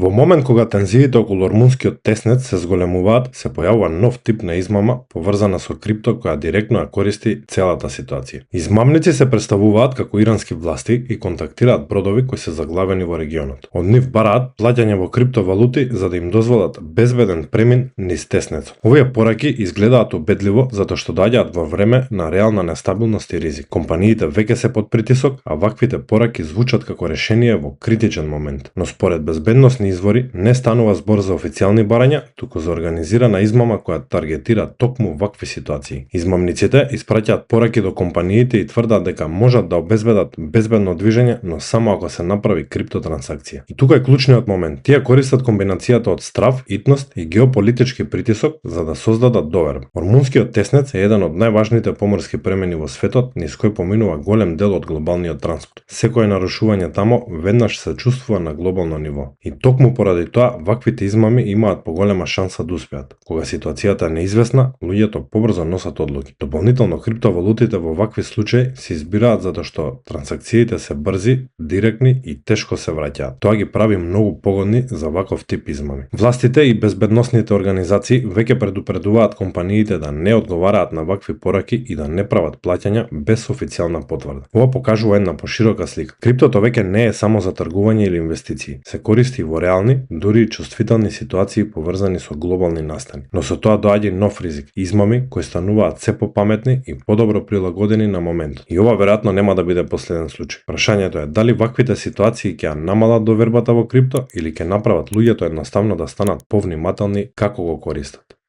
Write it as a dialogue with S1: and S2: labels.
S1: Во момент кога тензиите околу румунскиот теснец се зголемуваат, се појавува нов тип на измама поврзана со крипто која директно ја користи целата ситуација. Измамници се представуваат како ирански власти и контактираат бродови кои се заглавени во регионот. Од нив бараат плаќање во криптовалути за да им дозволат безбеден премин низ теснецот. Овие пораки изгледаат убедливо затоа што доаѓаат во време на реална нестабилност и ризик. Компаниите веќе се под притисок, а ваквите пораки звучат како решение во критичен момент. Но според безбедносни извори не станува збор за официјални барања, туку за организирана измама која таргетира токму вакви ситуации. Измамниците испраќаат пораки до компаниите и тврдат дека можат да обезбедат безбедно движење, но само ако се направи криптотрансакција. И тука е клучниот момент. Тие користат комбинацијата од страв, итност и геополитички притисок за да создадат доверба. Румунскиот теснец е еден од најважните поморски премини во светот, низ кој поминува голем дел од глобалниот транспорт. Секое нарушување тамо веднаш се чувствува на глобално ниво. И токму поради тоа, ваквите измами имаат поголема шанса да успеат. Кога ситуацијата е неизвестна, луѓето побрзо носат одлуки. Дополнително, криптовалутите во вакви случаи се избираат затоа што трансакциите се брзи, директни и тешко се враќаат. Тоа ги прави многу погодни за ваков тип измами. Властите и безбедносните организации веќе предупредуваат компаниите да не одговараат на вакви пораки и да не прават плаќања без официјална потврда. Ова покажува една поширока слика. Криптото веќе не е само за тргување или инвестиции. Се користи во реални, дури и чувствителни ситуации поврзани со глобални настани. Но со тоа доаѓа нов ризик, измами кои стануваат се попаметни и подобро прилагодени на моментот. И ова веројатно нема да биде последен случај. Прашањето е дали ваквите ситуации ќе ја намалат довербата во крипто или ќе направат луѓето едноставно да станат повнимателни како го користат.